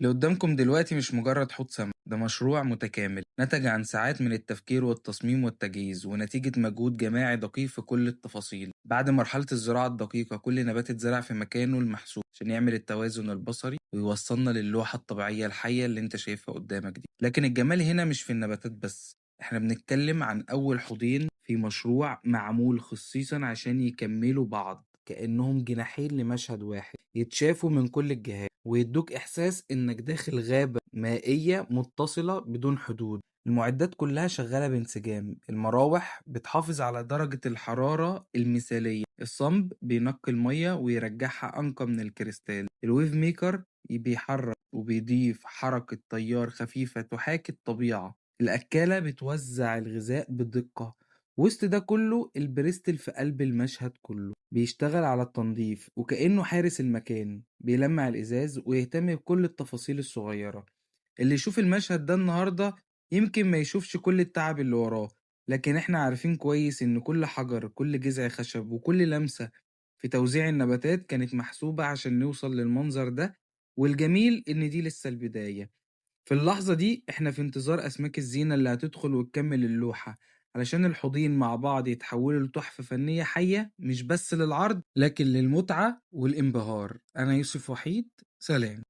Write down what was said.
اللي قدامكم دلوقتي مش مجرد حوض سمك، ده مشروع متكامل نتج عن ساعات من التفكير والتصميم والتجهيز، ونتيجة مجهود جماعي دقيق في كل التفاصيل. بعد مرحلة الزراعة الدقيقة، كل نبات اتزرع في مكانه المحسوب عشان يعمل التوازن البصري ويوصلنا للوحة الطبيعية الحية اللي انت شايفها قدامك دي. لكن الجمال هنا مش في النباتات بس، احنا بنتكلم عن أول حوضين في مشروع معمول خصيصا عشان يكملوا بعض، كأنهم جناحين لمشهد واحد يتشافوا من كل الجهات ويدوك إحساس إنك داخل غابة مائية متصلة بدون حدود. المعدات كلها شغالة بانسجام، المراوح بتحافظ على درجة الحرارة المثالية، ال sump بينقي المية ويرجعها أنقى من الكريستال، ال wave maker بيحرك وبيضيف حركة تيار خفيفة تحاكي الطبيعة، الأكالة بتوزع الغذاء بدقة. وسط ده كله ال Bristell في قلب المشهد كله بيشتغل على التنظيف وكأنه حارس المكان، بيلمع الإزاز ويهتم بكل التفاصيل الصغيرة. اللي يشوف المشهد ده النهاردة يمكن ما يشوفش كل التعب اللي وراه، لكن احنا عارفين كويس ان كل حجر، كل جذع خشب، وكل لمسة في توزيع النباتات كانت محسوبة عشان نوصل للمنظر ده. والجميل ان دي لسه البداية. في اللحظة دي احنا في انتظار أسماك الزينة اللي هتدخل وتكمل اللوحة، علشان الحوضين مع بعض يتحولوا لتحفة فنية حية، مش بس للعرض لكن للمتعة والانبهار. أنا يوسف وحيد، سلام.